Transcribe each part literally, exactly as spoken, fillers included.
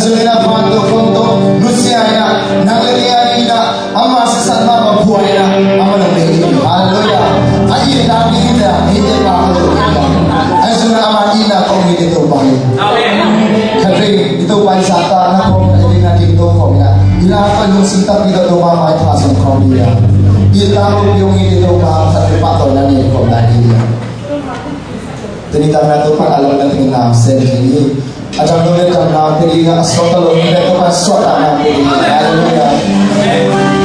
Ina vantung kong tawh nusia ina, nang le kei a ding ina, ama sisan mah bang pua ina, ama nang le kei. Halleluiah. A itna ding ina, hih te pa ko. Ahi zongin ama itna kong hih te Topa hi. Amen. Khat vei i Topa i zahtakna khawm, i ding a ding to khawm ina, i la pa lungsim takpi tawh Topa mai pha zong khawm hi ina. I la pa lungsim i Topa khat vei pahtawina nei khawm lai hi ina. Tuni tamna Topa a lam na tuni na sem hi. A dam lo le damna pia ding a, a suakta lo le Topa suahtakna pia ding. Halleluiah.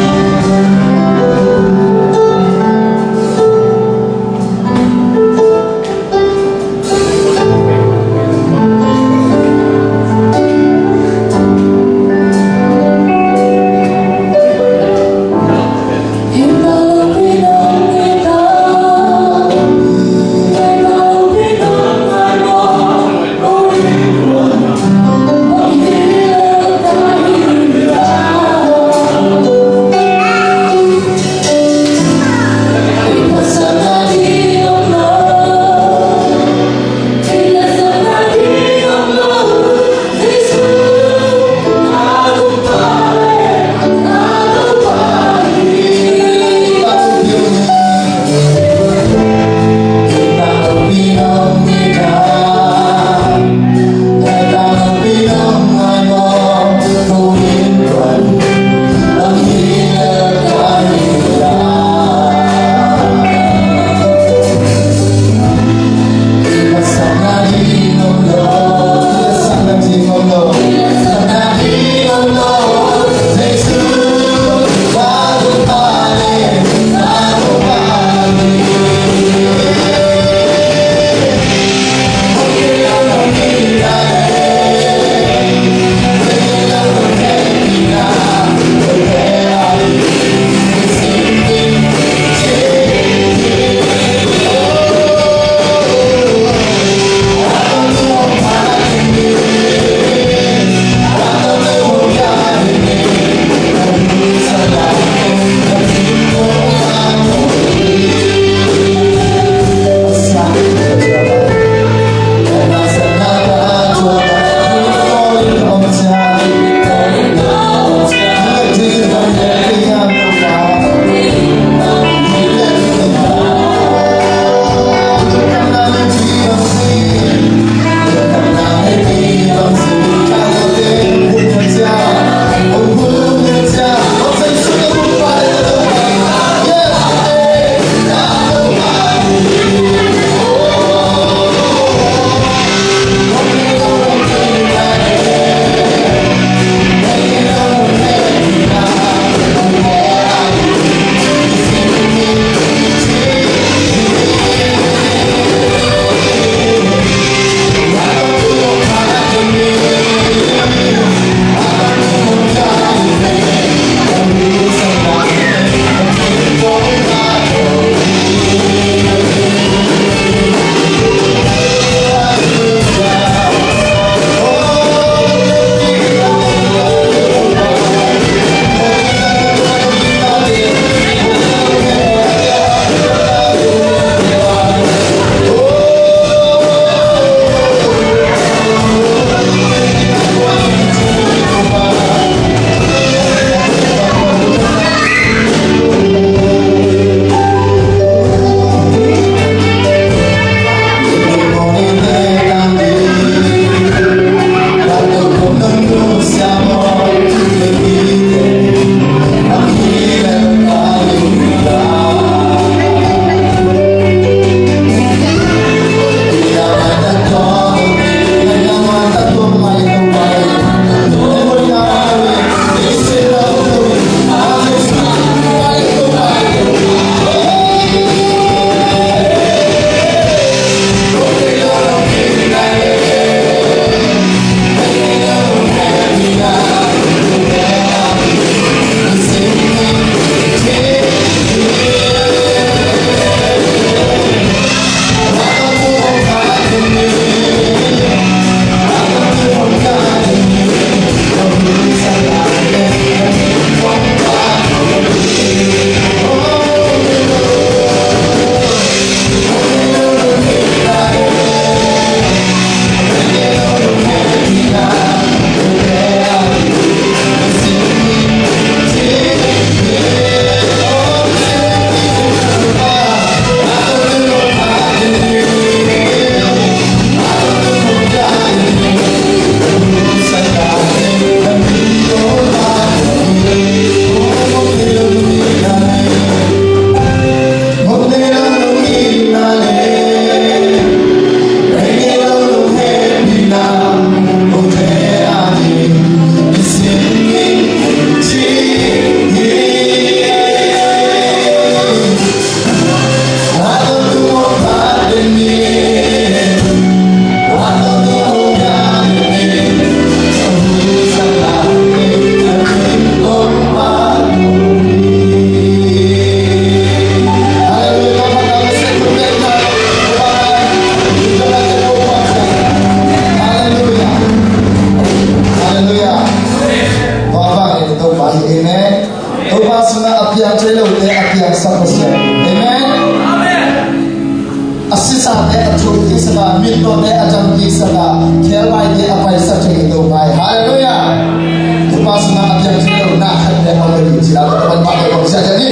Amen. A sisate a thuk kik sak a, mittawte a dam kik sak a, khebaite a paisak thei Topa hi. Halleluiah. Topa sungah a piang thei lo na khat le a om lo hi ci-in a, Topa in pahtawi kong sia ciat ni.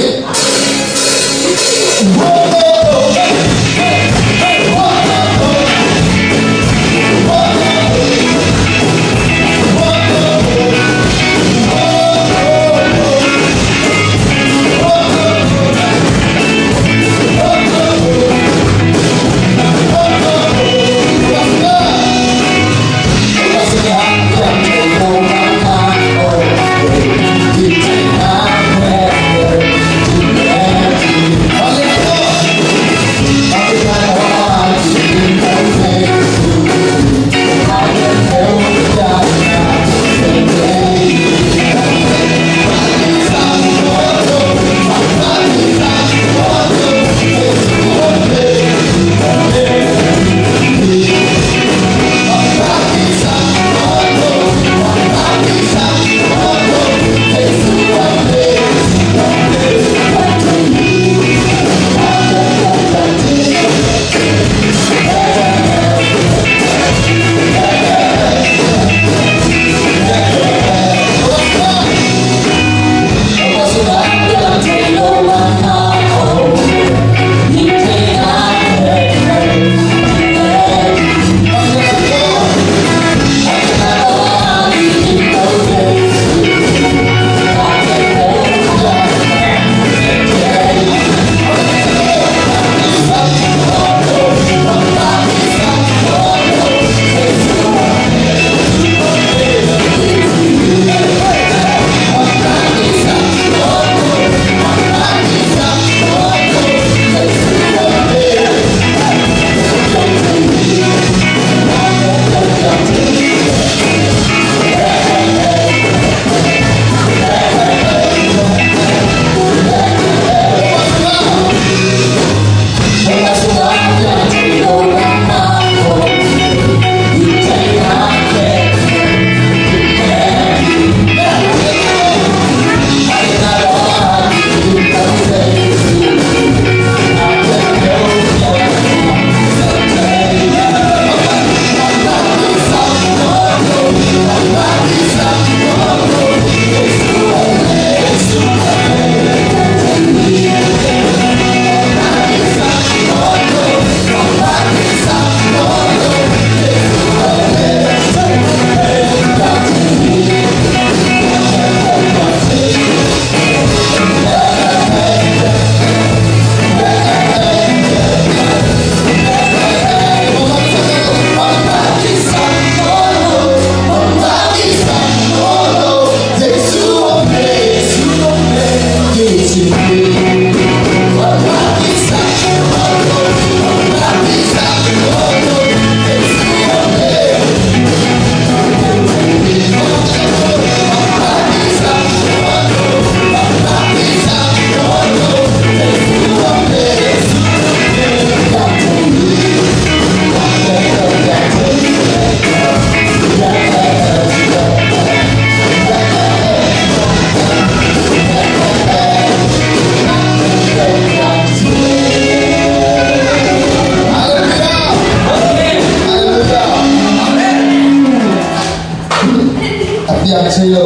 A piang thei lo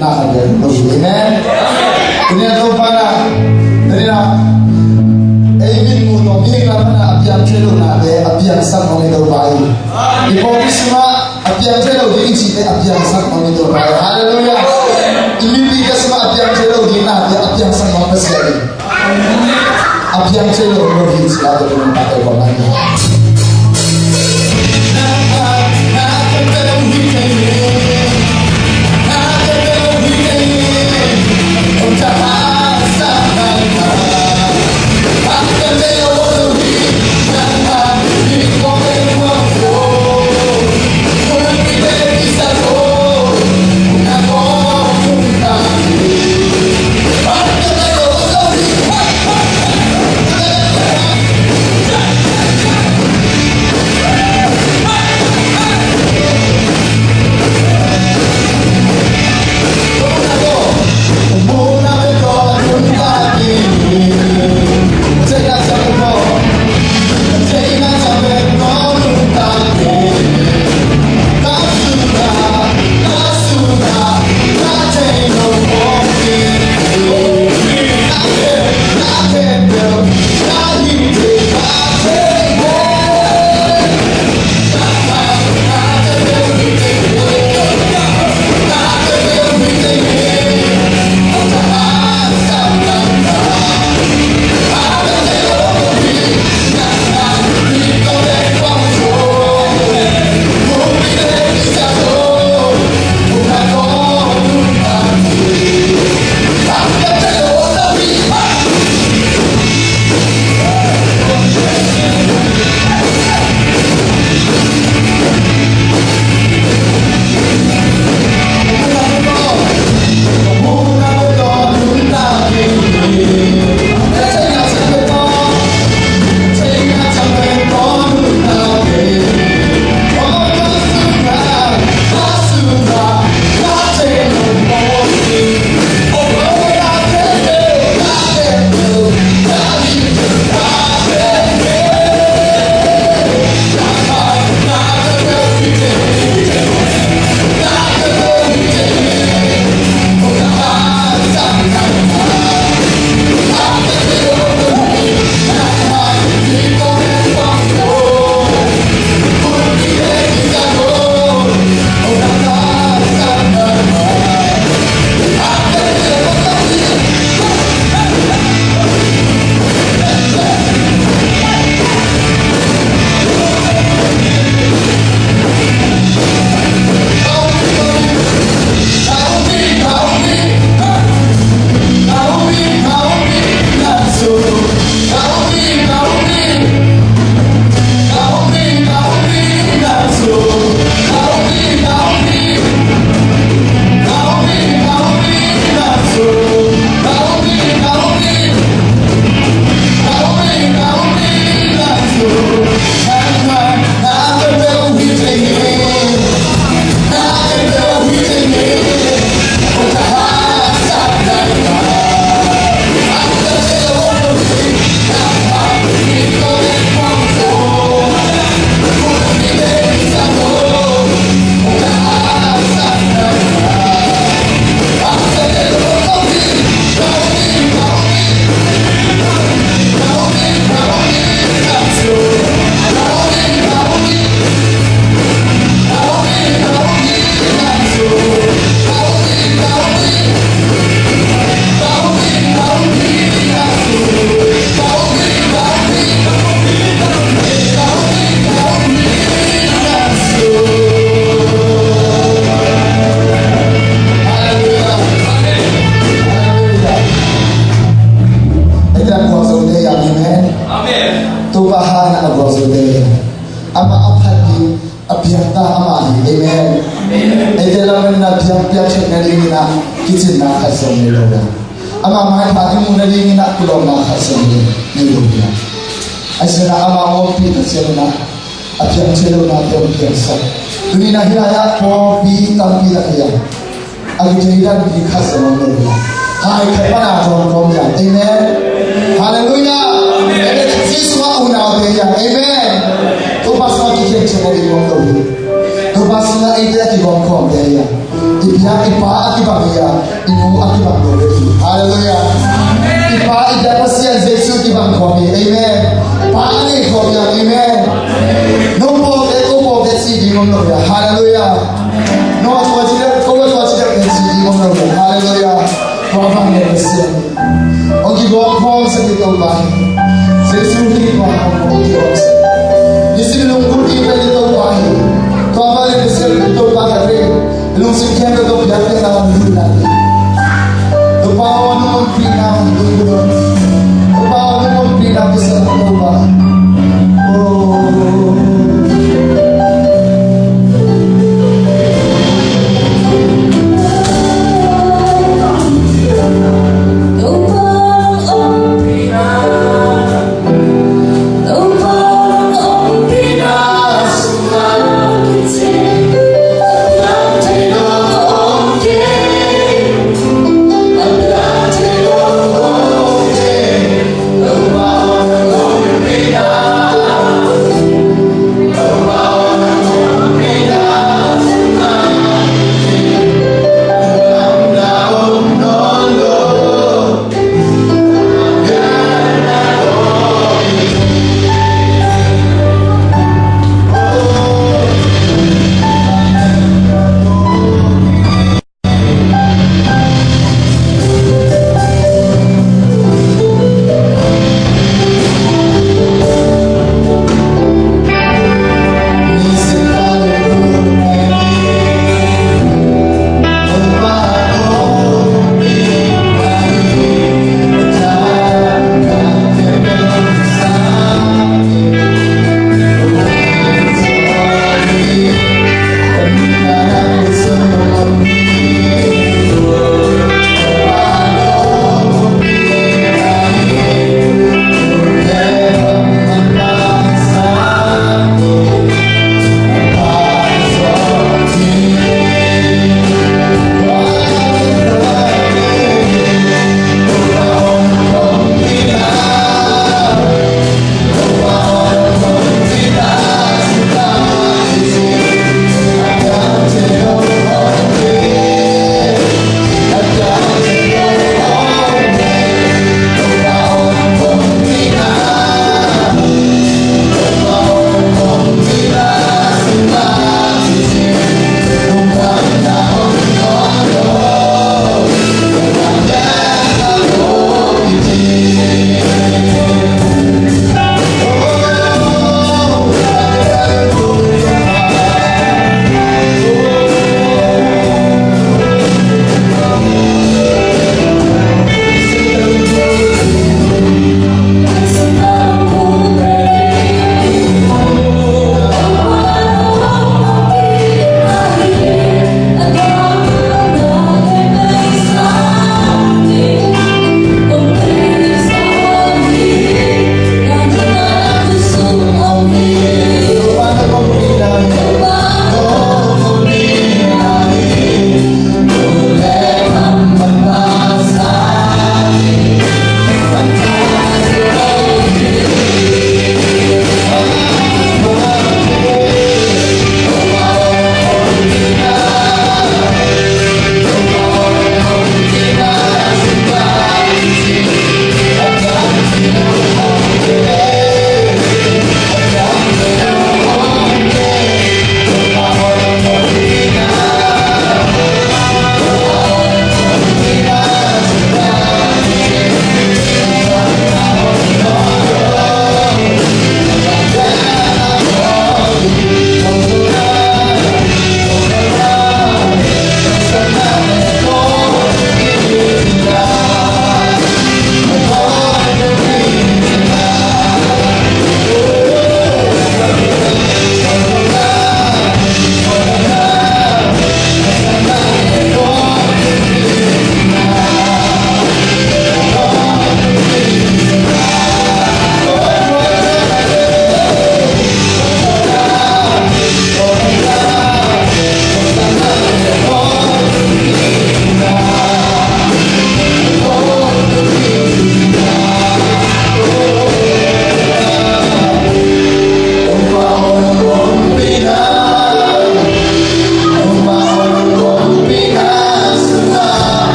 na khat le om lo hi. Amen. Tuni a Topa na, tuni a ei min mu tawh mihing lam pana a piang thei lo nate a piangsak nuam hi Topa hi. I pawlpi sungah a piang thei lo ding i cihte a piangsak nuam hi Topa hi. Halleluiah. I mipite sungah a piang thei lo ding nate a piangsak nuam Pasian hi. A piang thei lo lo hi ci-in a, Topa in pahtawi kong sak ni. Tua in ah biakpiak theihna dingin ah kicinna khat zong nei lo hi a. Ama maipha i muhna dingin ah kilawmna khat zong nei lo hi a. Ahi zongin ah ama ompihna ciangin ah a piang thei lonate hong piangsak. Tuni in ah hih lai-ah pawlpi tampi tak hi a, a kitheidan ding khat zong om lo hi a. Hai khat pan a zong kawm hi a. Amen. Halleluiah. Amen. Jesuh sungah unaute hi a. Amen. Topa sungah kikhen theihna ding om lo hi. Topa sungah eite a kigawm khawmte hi a. I biak i pa a kibang hi a, i nu a kibang lo hi. Halleluiah. I pa i biak Pasian Jesuh kibang khawm hi. Amen. Pa a nei khawm hi a. Amen. Nong pawlte, ko pawlte ci ding om lo hi a. Halleluiah. Nong a tua ci deuh, ko a tua ci deuh ci ding om lo hi a. Halleluiah. Tua bang hi a Pasian. Hong kigawm khawm sak hi Topa hi. Jesuh hi Topa hong kigawm sak. Nisim lungput ding pen hi Topa hi. Tua bang hi Pasian hi Topa ka ring. Lungsim khempeuh tawh biakpiakna hong lut lai hi. Topa aw, nong ompihna hong lut lut. Topa aw, nong ompihna kisam Topa. Oh.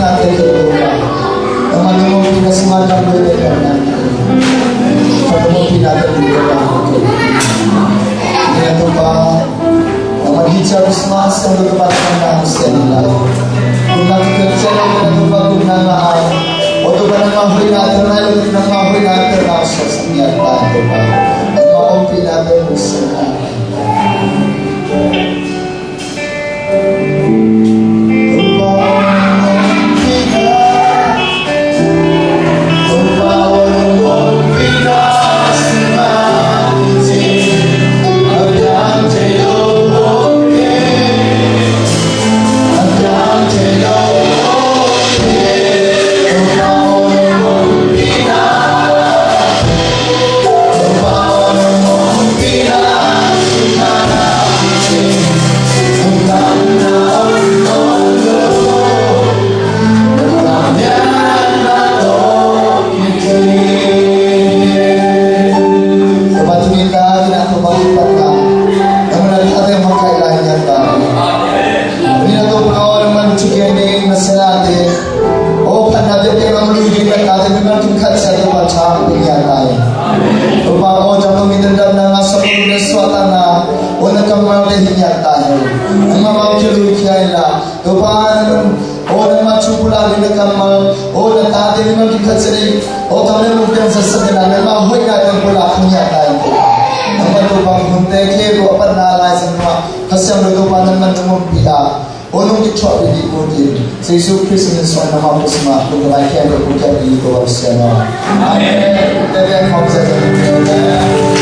Nangmah nong ompihna sungah dam lua ding nangmah nong ompihna tawh ding nangmah nong ompihna. Topa, nangmah hih ciang Christmas siang Topa nangmah nong siang in la. Kum nang kikhel ciang Topa kum nangmah ai. O Topa nangmah hoihna tawh nai lo nangmah hoihna tawh nang suaksak ngiat ta Topa. Nangmah ompihna tawh nong siang in la. O phatna biakpiakna mun ding na tate mimal kim khat ciat Topa tha pia ngiat ta hi. Topa aw, ciang lo mi tandamna ngah suak lo mi suahtakna, o na kammalte hi ngiat ta hi. Nangmah mah kiluikhia in la Topa, o nangmah thu pulak ding na kammal, o na tate mimal kim khat ciat ding, o kammal mun piang zatsak in la nangmah hoihna tawh pulak kha ngiat ta hi. Nangmah Topa hunte khempeuh a patna lai zang nuam Kha Siangtho Topa nangmah nong ompih a, o nong kithuahpih dih ut in, Jesu Khrist min suang nangmah kut sungah kong ka ngai khempeuh kong kiangpih dih ko bang sian aw. Amen. Amen.